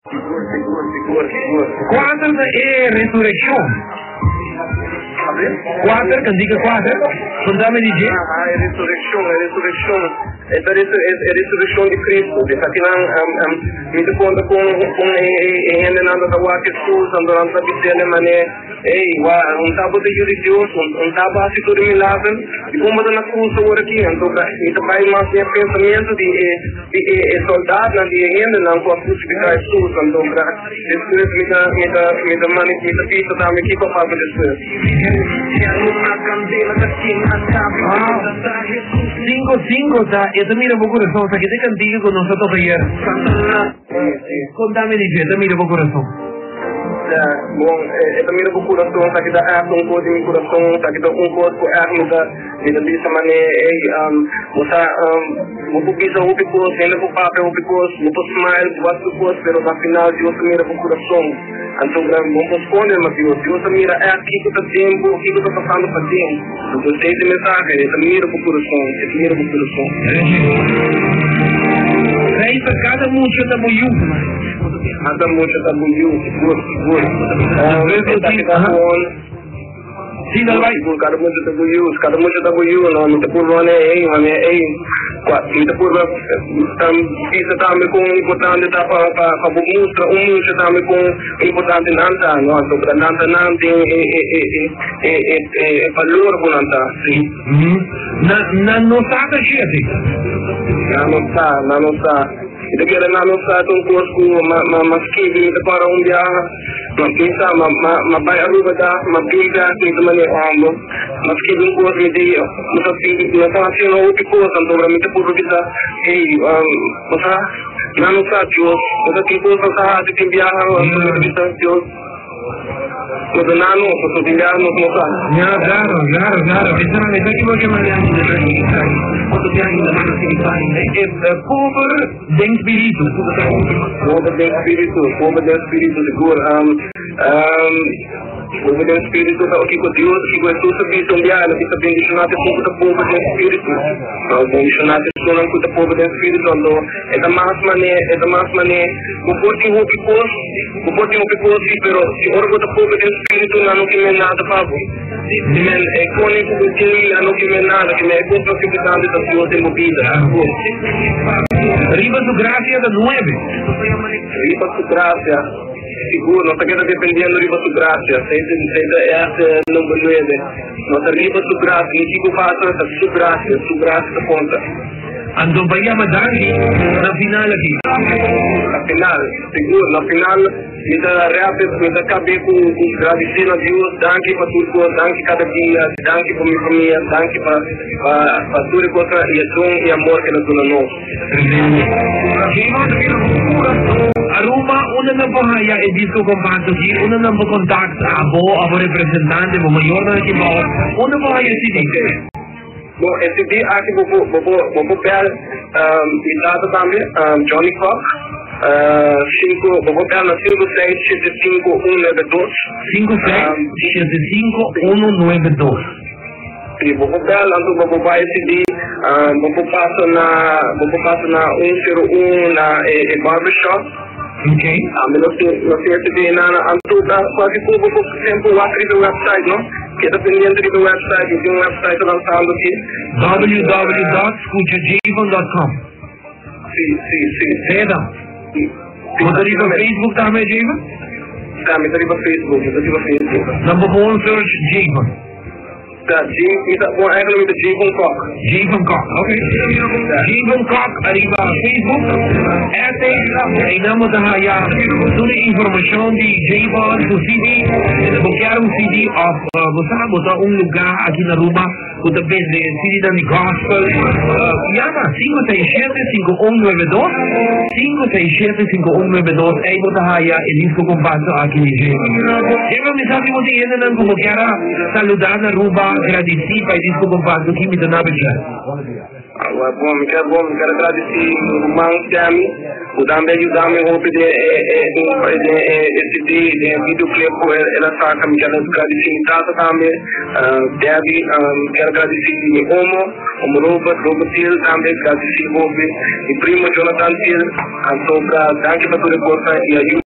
Sigur, sigur, sigur, sigur. Kuater ta e resurekshon. Kuater, kantika kuater. Kontame di dje. Aha, e resurekshon, e resurekshon. E ta e resurekshon di Kristu. Di esakinan mi ta konta kon kon e e hendenan ta ta wak Hesus, anto nan ta bis'el e manera. Ey, wa, un ta bo ta yu di Dios, un ta bo hasi tur e milager, di kon bo ta na krus awor aki? Anto mi ta bai mas den e pensamentu di e di e e soldatnan, di e hendenan ku a krusifiká Hesus. Anto despues mi ta mi ta mi ta mani mi ta bisa tambe kiko a pasa despues. Sinku sinku ta e ta mira bo kurason, sa ke ta e kantika ku nos a toka ayer. Kontami di dje, e ta mira bo kurason. Ya, bon, e ta mira bo kurason, sa ki ta ègt un kos di mi kurason, sa ki ta un kos ku ègt mi ta, mi ta bisa manera, ey, bo sa, bo por bisa hopi kos, hende por papia hopi kos, bo por smile, bo hasi tur kos, pero na final Dios ta mira bo kurason. Anto, bo no por skonde mas Dios, Dios ta mira ègt kiko ta den bo, kiko ta pasando paden. Anto, esei ta e mensahe, e ta mira bo kurason, e ta mira bo kurason. Rei pa kada mucha ta bo yu. Kada mucha ta bo yu, sigur, sigur. Esaki ta bon. Sí, dal bai. Sigur, kada mucha ta bo yu, kada mucha ta bo yu, no, mi ta purba manera ei, manera ei. Kua, mi ta purba bisa tambe kon importante ta pa, pa, pa bo mustra un mucha tambe kon importante nan ta, no, anto nan ta nan den e, e, e, e, e, e, e balor ku nan ta, sí. Nan, nan no sa ta shete. Nan no sa, nan no sa. Mi ta kere nan no sa ta un kos ku ma, ma, ma skibi, mi ta para un biaha, ma pensa, ma, ma, ma bai Aruba da, ma bin bek, mi ta manera homber. Ma skibi un kos, mi di, mi ta sinti, mi ta hasiendo hopi kos, anto mi ta purba bisa, hey, bo sa, nan no sa Dios, bo sa tin kos nan sa hasi tin biaha, anto mi ta bisa Dios. Nos ta na nos, pasobra tin biaha nos no sa. Ya, claro, claro, claro. Esa esa ki bo ke manda mi E pober den spiritu. Pober den spiritu, pober den spiritu, sigur. Pober den spiritu ta kiko Dios, kiko Hesus a bisa un biaha, el a bisa bendishoná ta esun ku ta pober den spiritu. Bendishoná ta esunnan ku ta pober den spiritu. Anto e ta mas manera, e ta mas manera, bo por tin hopi kos. Bo por tin hopi kos si, pero si ora bo ta pober den spiritu, nan no ke men nada pa bo. Di men, e koning ku bo tin, nan no ke men nada, ke men e kos mas importante ta Dios den bo bida. Riba su gracia ta nuebe. Riba su gracia, sigur, nos ta keda dependiendo riba su gracia, esei ta esei ta e number nuebe. No ta riba su gracia, ni kiko pasa, ta su gracia, su gracia ta konta. Anto pa yama danki na final aki. Na final, sigur, na final mi ta rap it, mi ta kab'é ku ku gradisí na Dios, danki pa tur kos, danki kada dia, danki pa mi famia, danki pa pa pa tur e kosnan i e don i amor ke el a duna nos. Aruba, unda nan por haya e disco compacto aki? Unda nan por contact abo, abo representante, bo mayornan aki bao? Unda por haya e CD? Bon, e CD aki bo por bo por bo por bel mi tata tambe, Johnny Kock, sinku bo por bel na sinku seis shete sinku un nuebe dos. Sinku seis shete sinku unu nuebe dos. Si, bo por bel anto bo por bai e CD, bo por pasa na bo por pasa na un sero un na e e barbershop. Okay. Tambe nos tin nos tin e CD na na anto ta kualke kos bo por semper wak riba e website no. Keda pendiente riba e website, mi tin un website ta lansando aki. www.scuchajayvon.com Si, si, si. Seda. Si. Bo ta riba Facebook tambe, Jayvon? Sa, mi ta riba Facebook, mi ta riba Facebook. Dan bo gewoon search Jayvon. Ta Jim, mi ta, bon eigenlijk mi ta Jayvon Kok. Jayvon Kok, ok. Jayvon Kok ariba Facebook. Ete, einan bo ta haya tur e informacion di Jayvon su CD. Bo kier un CD of bo sa bo ta un lugar aki na Aruba ku ta bende CD-nan di gospel. Yama 567 5192, 567 5192, ei bo ta haya e disco compacto aki di Jayvon. Jayvon, mi sa si bo tin hendenan ku bo kier a. Saluda na Aruba, gradisí pa e disco compacto ki mi ta na bechá. Bon, mi kier gradisí mi ruman Sammy, ku tambe a yuda mi hopi den e CD, den videoclip ku el a saka. Mi kier gradisí mi tata tambe, Debbie, mi kier gradisí mi omo, omo Robert, Robert Thiel tambe, gradisí hopi, mi primo Jonathan Thiel, anto danki pa tur e kos i ayuda.